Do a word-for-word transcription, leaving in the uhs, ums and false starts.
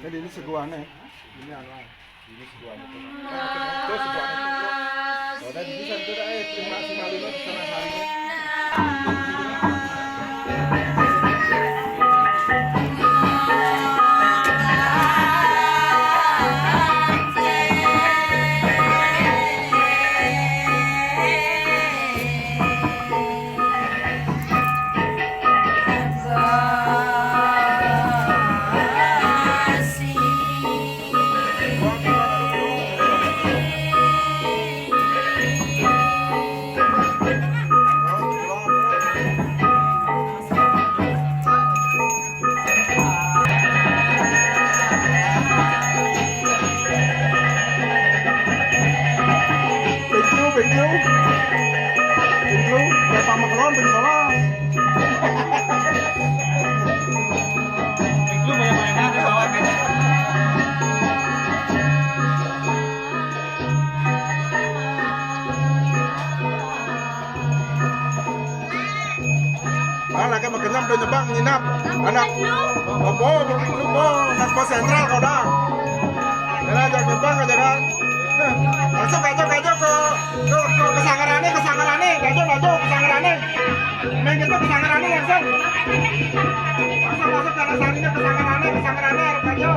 Jadi ini seguane. Ini anu. Ini seguane. Terus seguane. Oh, tadi bisa itu dah, eh, terima kasih malu itu sama hari ini. Ping telu, ping telu. Ping telu, kayak Pak Macron, ping sebelas. Ping telu banyak-banyak di bawah, kan? Malah kayak makin nyam udah nyebang nginap. Anak apa? Belum lupa. Anak pos sentral kau dah. Jangan ajak nyebang aja kan. Masuk aja aja ke ke ke kesangarane, kesangarane. Aja aja kesangarane. Main gitu kesangarane langsung. Masuk masuk ke dasar ini kesangarane, kesangarane aja.